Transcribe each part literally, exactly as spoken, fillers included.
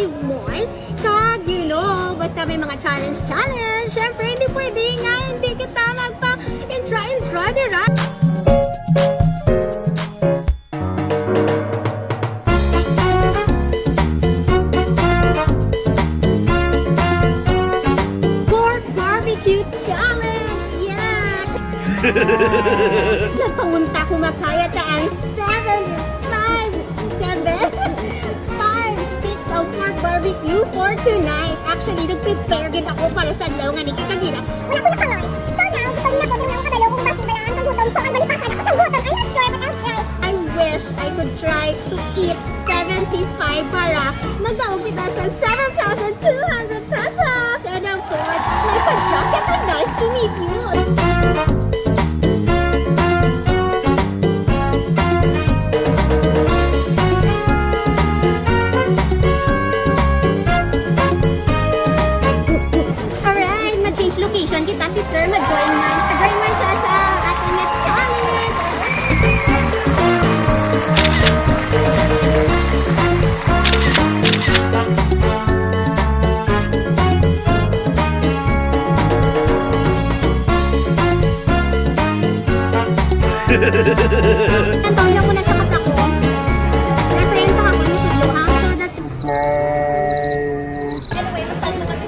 Mall. Kag, you know, basta may mga challenge-challenge, syempre, hindi pwede nga hindi kita magpa-enjoy-enjoy, di ba? Pork barbecue challenge! Yes! Nagpangunta ko makaya ta ang seventy-five, seven, five sticks of pork barbecue for tonight. Actually, nag-prepare gid ako para sa adlaw nga ni kay kagira. Wala ko nakamay. So now, gutom na gutom na ako, kabalo, kung bakit wala ang kagutom ko, ang balipasan ako sa gutom. I'm not sure, but I'll try. I wish I could try to eat seventy-five para magdaog kita sa seven thousand two hundred pesos. And of course, may pa-jacket and nice to meet you. Alright, mag-change location kita, si Sir, mag-join man. Mag-join man siya sa ating next challenge. Ang tawag lang muna sa mata ko. Reference ako ni Sidlo, ha? So, that's Anyway, basta yun naman.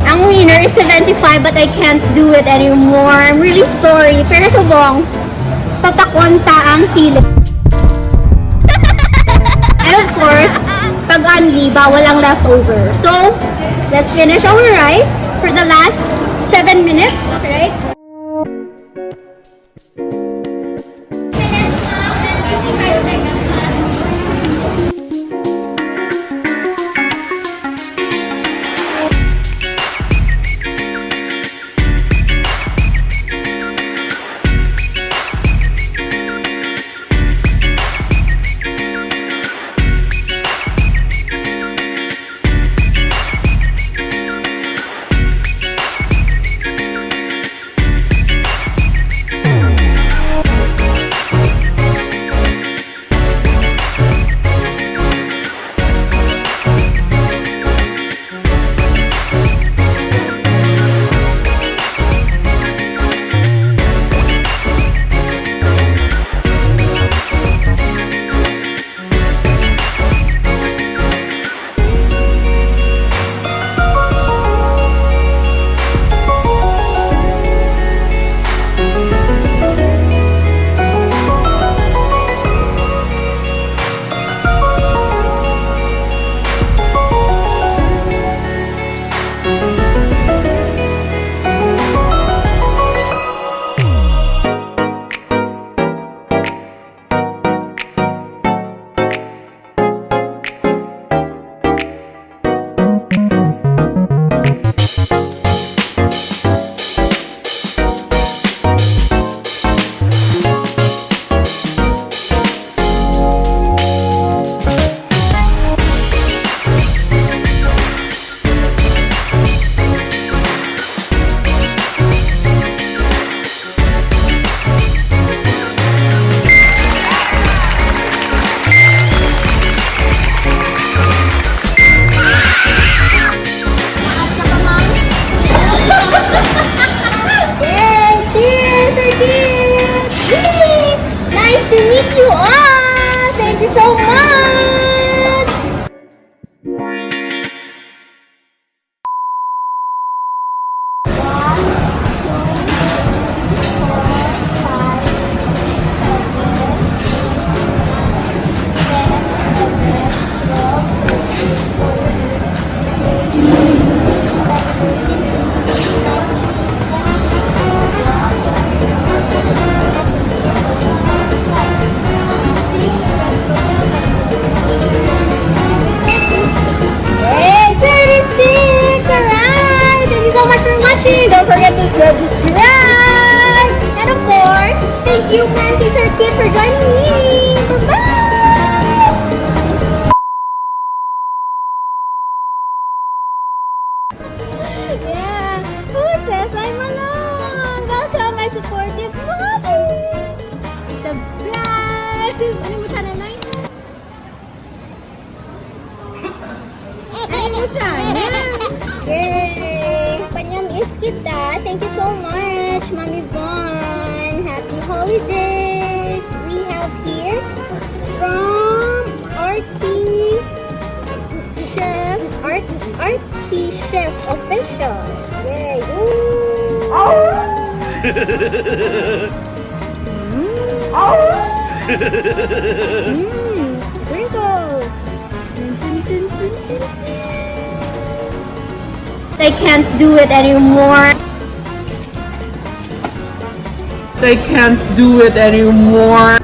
Ang winner is seventy-five, but I can't do it anymore. I'm really sorry. Pero subong, papakonta ang sili. And of course, pag unli, bawal ang leftover. So, let's finish our rice for the last seven minutes, right? Yay! Cheers, Sir Kim! Yay! Nice to meet you all! Thank you so much! Hey, thirty-six! Alright! Thank you so much for watching! Don't forget to subscribe! And of course, thank you, Mantis Arcade, for joining me! Bye-bye! Yeah! Who says I'm alone? Welcome, my supportive mommy! Subscribe! Ano mo channel, Nay? Ano mo channel? Yay! Panyam is kita. Thank you so much, Mami Von. Happy holidays. We have here from R T Chef, R T Chef Official. Yay! Ooh. Mm. Mm. Sprinkles. I can't do it anymore. I can't do it anymore.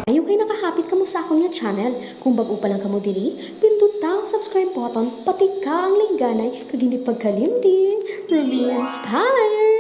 Ayo kay nakahapit kamo sa akon nga channel. Kung bag-o pa lang kamo diri, pinduta ang subscribe button, patika ang lingganay, kag hindi pagkalimti, Ruby Inspire!